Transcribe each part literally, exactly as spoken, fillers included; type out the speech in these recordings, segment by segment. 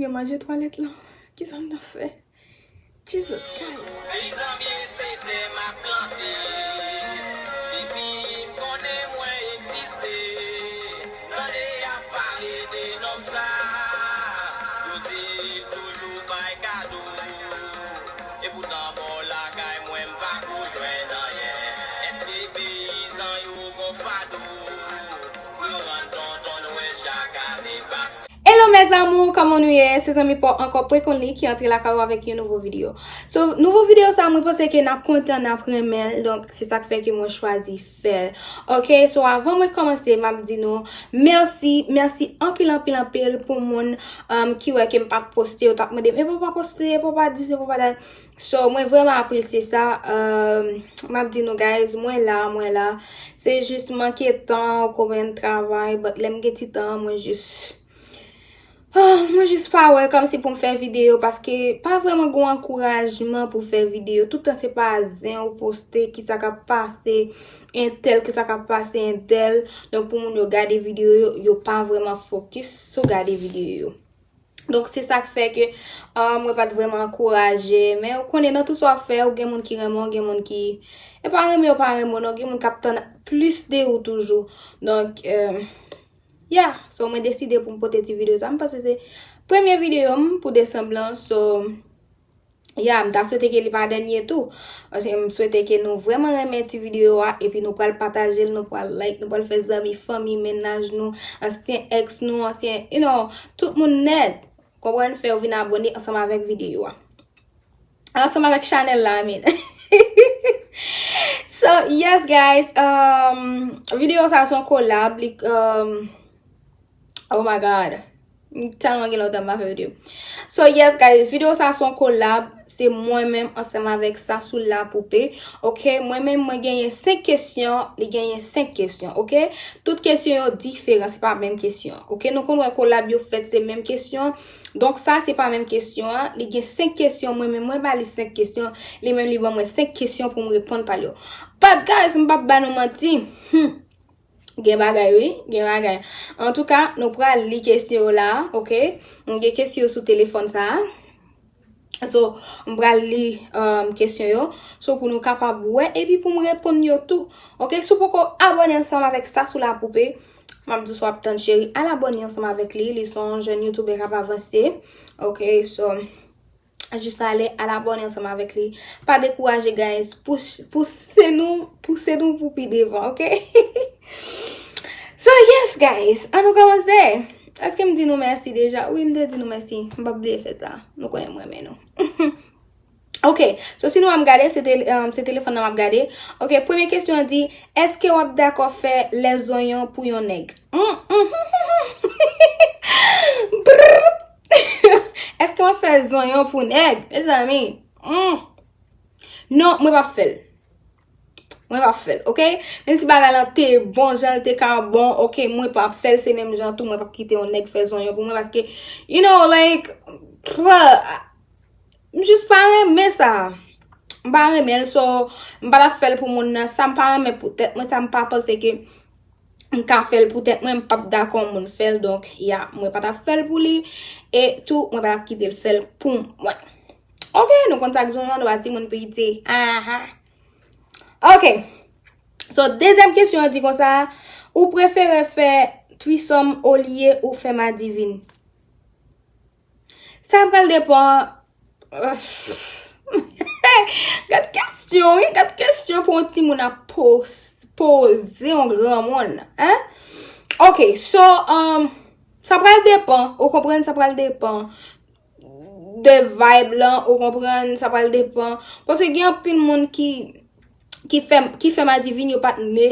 Manje twalèt lan. Kisa m t ap fè? Jesus Christ. Mezanmi, se tè m ap plante. Depi m konnen mwen egziste. Tande y ap pale de nonm sa. Yo di toujou bay kado. Epoutan mò lakay mwen m pa ko jwenn anyen. Èske peyizan yo gon fado? Yo rann tonton Nwèl chak ane pase. Hello mes amours, kòman nou ye? Se zanmi pa w ankò Prekon li ki antre lakay ou avèk yon nouvo videyo. So, nouvo videyo sa, mwen panse ke n ap kontan, n ap renmen l. Donk, se sa k fè ke mwen chwazi fè l. Ok, so avan mwen kòmanse, m ap di nou mèsi, mèsi anpil, anpil, anpil pou moun um, ki wè ke m pa t poste, yo t ap mande m, e papa poste, e papa di, e papa dat. So, mwen vrèman apresye sa. Um, m ap di nou, guys, mwen la, mwen la. Se jis manke tan, ou konprann, travay, but lè m gen ti tan, mwen jis Ah, mwen jis pa wè kòmsi pou m fè videyo, paske pa vrèman gon ankourajman pou fè videyo. Tout tan se pa zen ou poste, kisa k ap pase entèl, kisa k ap pase entèl. Donk, pou moun yo gade videyo yo, yo pa vrèman fokis sou gade videyo yo. Donk, se sa k fè ke ah, mwen pa t vrèman ankouraje. Men ou konnen nan tout sa w ap fè, ou gen moun ki renmen w, gen moun ki e pa renmen w, pa renmen w, non, gen moun k ap tann plis de ou toujou. Donk, eh, Yeah, so mwen deside pou m pote ti videyo sa. M panse se premye videyo m pou desanm lan. So, yeah, m ta swete ke li pa dènye tou. Paske m swete ke nou vrèman renmen ti videyo a, epi nou pral pataje l, nou pral like, nou pral fè zanmi, fanmi, mennaj nou, ansyen èks nou, ansyen, you know, tout moun nèt. Konprann, fè yo vin abòne ansanm avèk videyo a. Ansanm avèk chanèl la, I mean. So, yes, guys, um, videyo sa se yon kolab, li, um, oh my God. M tèlman gen lontan m pa fè videyo. So, yes, guys, videyo sa se yon kolab, se mwen menm ansanm avèk Sasou Lapoupe. Ok, mwen menm, mwen genyen senk kesyon, li genyen senk kesyon, ok? Tout kesyon yo diferan, se pa menm kesyon, ok? Nou konn wè kolab yo fèt, se menm kesyon. Donk, sa, se pa menm kesyon an. Li gen senk kesyon, mwen menm, mwen ba li senk kesyon, li menm, li ban mwen senk kesyon pou m reponn pa l yo. But, guys, m p ap ba nou manti. Hmm. Gen bagay, wi, gen bagay. Antouka, nou pral li kesyon yo la, ok? M gen kesyon yo sou telefòn sa a. So, m pral li um, kesyon yo. So, pou nou kapab wè, epi pou m reponn yo tou. Ok, si w poko abòne ansanm avèk Sasou Lapoupe, m ap di w sa w ap tann, cheri. Al abòne ansanm avèk li. Li se yon jèn youtubè k ap avanse. Ok, so, jis ale, al abòne ansanm avèk li. Pa dekouraje, guys. Pous, pouse nou, pouse nou pou pi devan, ok? So, yes, guys. An nou kòmanse. Èske m di nou mèsi deja? Wi, m te di nou mèsi. M p ap bliye fèt la. Nou konnen m renmen nou. Ok, so si nou wè m gade, se te, um, se telefòn nan m ap gade. Ok, premye kesyon an di, èske w ap dakò fè lè zonyon pou yon nèg? Mm, mm. Brrr. Èske w ap fè zonyon pou nèg? Mezanmi. Mm. Non, mwen p ap fè l. Mwen p ap fè l, ok? Menm si bagay lan te bon, jan l te ka bon, ok, mwen p ap fè l, se menm jan tou, mwen p ap kite yon nèg fè zonyon pou mwen, paske, you know, like, pff, m jis pa renmen sa. M pa renmen l, so, m pa t ap fè l pou moun nan. Sa m pa renmen pou tèt mwen, sa m pa panse ke m ka fè l pou tèt mwen, m p ap dakò moun fè l, donk, ya, mwen pa t ap fè l pou li, e tou, mwen pa t ap kite l fè l pou mwen. Ok, nou konn sa k zonyon, nou pa timoun piti. Aha. Ok. So, dezyèm kesyon an di konsa, ou prefere fè twisòm olye ou fè madivin? Sa pral depan. Gad kesyon, wi. Gad kesyon pou yon timoun ap pos- poze yon granmoun. Hein? Ok, so, um, sa pral depan. Ou konprann, sa pral depan de vibe lan, ou konprann, sa pral depan. Paske gen anpil moun ki, ki fè, ki fè madivin, yo pa t ne,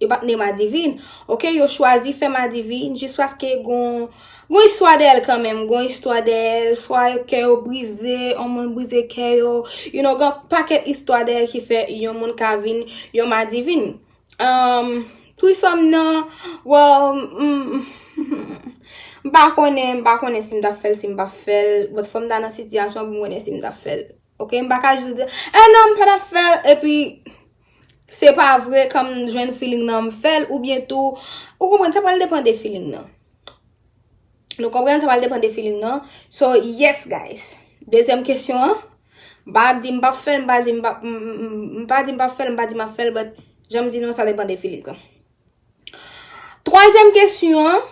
yo pa t ne madivin. Ok, yo chwazi fè madivin jis paske gon, gon istwa dèyè l kanmenm, gon istwa dèyè l, swa kè yo brize, yon moun brize kè yo, you know, gen pakèt istwa dèyè ki fè yon moun ka vin yon madivin. Um, twisòm nan, well, mm, m pa konnen, m pa konnen si m t ap fè l, si m p ap fè l, but fò m ta nan sitiyasyon pou m konnen si m t ap fè l. Ok, m pa ka jis di, eh non, m pa t ap fè l, epi se pa vre, kan m jwenn feeling nan, m fè l, oubyen tou, ou konprann, sa pral depan de feeling nan. Nou konprann, sa pral depann de feeling nan. So, yes, guys. Dezyèm kesyon an, m pa di m p ap fè l, m pa di m p ap, m, m, m, m pa di m p ap fè l, m pa di m ap fè l, but jan m di nou, sa depann de feeling lan. Twazyèm kesyon an,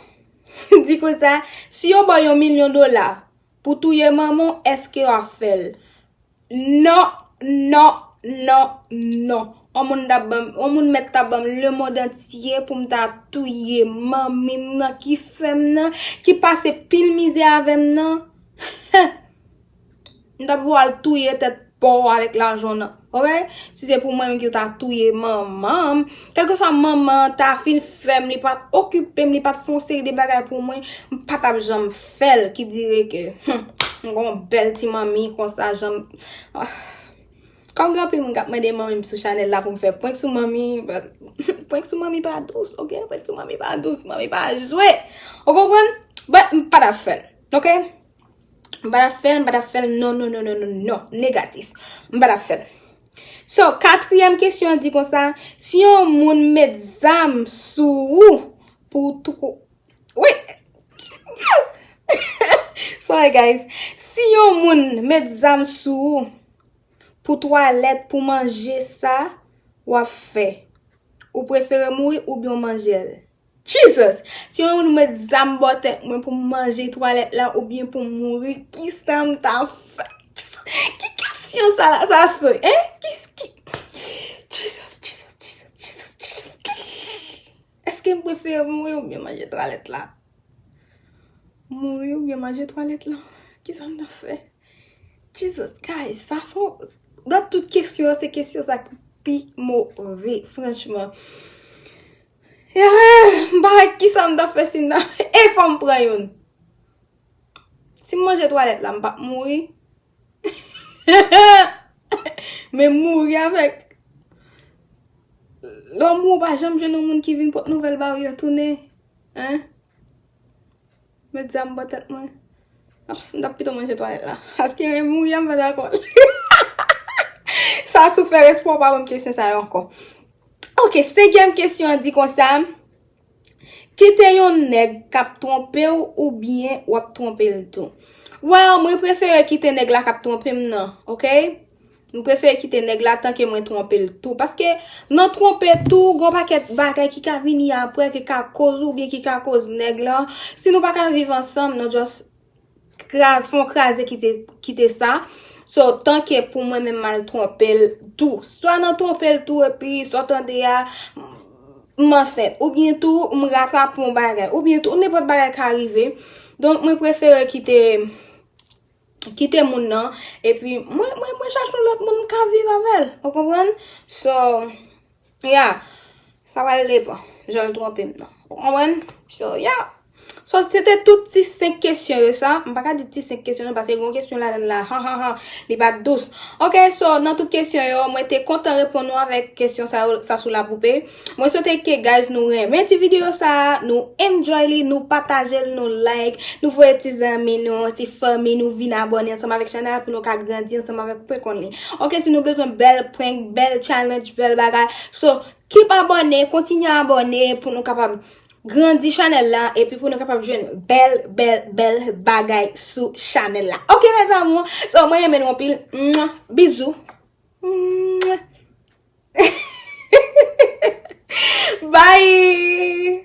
di konsa, si yo ba w yon milyon dola pou touye manman w, èske w ap fè l? Non, non, non, non. On moun t ap ban m, on moun mèt t ap ban m lemonn antye pou m ta touye manmi m nan ki fè m nan, ki pase pil mizè avè m nan. M t ap voye al touye tèt pa w avèk lajan w nan. Oke? Si se pou mwen menm ki ta touye manman m, kèlkeswa manman an ta fin fè m, li pa t okipe m, li pa t fè yon seri de bagay pou mwen, m pa t ap janm fè l, ki dire ke, hmm, m gon bèl ti manmi konsa, janm, ah. Kòm gen anpil moun k ap mande manmi m sou chanèl la pou m fè prank sou manmi, but prank sou manmi pa dous, oke? Prank sou manmi pa dous, manmi pa jwe. Ou konprann? But m pa t ap fè l, oke? M pa t ap fè l, m pa t ap fè l, non, non, non, non, non, non, negatif. M pa t ap fè l. So, katriyèm kesyon an di konsa, si yon moun met zam sou ou pou tro-, wi! Sorry, guys. Si yon moun met zam sou ou pou twalèt, pou manje, sa w ap fè? Ou prefere mouri oubyen w manje l? Jesus! Si yon moun met zam bò tèt mwen pou m manje twalèt la oubyen pou m mouri, kisa m ta fè? Jesus! Ki kesyon sa la, sa se, hein? Ki, ki, Jesus, Jesus, Jesus, Jesus, Jesus. Èske m prefere mouri oubyen manje twalèt la? Mouri oubyen manje twalèt la? Kisa m ta fè? Jesus, guys, sa son, nan tout kesyon, se kesyon sa ki pi move, franchman. Ah, m pa wè kisa m ta fè si m ta, e fò m pran youn. Si m manje twalèt la, m p ap mouri. Men mouri avèk, lè w mouri, w pa janm jwenn yon moun ki vin pot nouvèl ba w yo tounen. Hein? Met zam bò tèt mwen. Ah, m t ap pito manje twalèt la. Paske mouri a m pa dakò. Sa sou fè respè w pa ban m kesyon sa yo ankò. Ok, senkyèm kesyon an di konsa. Kite yon nèg k ap twonpe w oubyen w ap twonpe l tou? Well, mwen prefere kite nèg la k ap twonpe m nan, ok? M prefere kite nèg la tanke mwen twonpe l tou. Paske nan twonpe tou, gon pakèt bagay ki ka vini apre, ki ka koz ou oubyen ki ka koz nèg lan. Si nou pa ka viv ansanm, nou just kraz, fè yon kraze kite, kite sa. So, tanke pou mwen menm m al twonpe l tou. Swa nan twonpe l tou, epi sa w tande a, m ansent. Oubyen tou, m ratrape yon bagay. Oubyen tou, nenpòt bagay ka rive. Donk, mwen prefere kite, kite moun nan. Epi, mwen, mwen, mwen chache yon lòt moun m ka viv avè l. Ou konprann? So, yeah. Sa pral depann. Jan l twonpe m nan. Ou konprann? So, yeah. So, se te tout ti senk kesyon yo sa. M pa ka di ti senk kesyon non, paske gon kesyon ladan l la. Ha, ha, ha. Li pa t dous. Ok, so, nan tout kesyon yo, mwen te kontan reponn nou avèk kesyon sa yo, sa sou la poupe. Mwen swete ke, guys, nou renmen ti videyo sa a, nou enjoy li, nou pataje l, nou like, nou voye ti zanmi nou, ti fanmi nou vin abòne ansanm avèk chanèl la pou nou ka grandi ansanm avèk prank konn li. Ok, si nou bezwen bèl prank, bèl challenge, bèl bagay. So, keep abòne, kontinye abòne pou nou kapab grandi chanèl la, epi pou nou kapab jwenn bèl, bèl, bèl bagay sou chanèl la. Ok, mes amours, so, mwen renmen nou anpil. Mwah. Bizou. Mwah. Bye!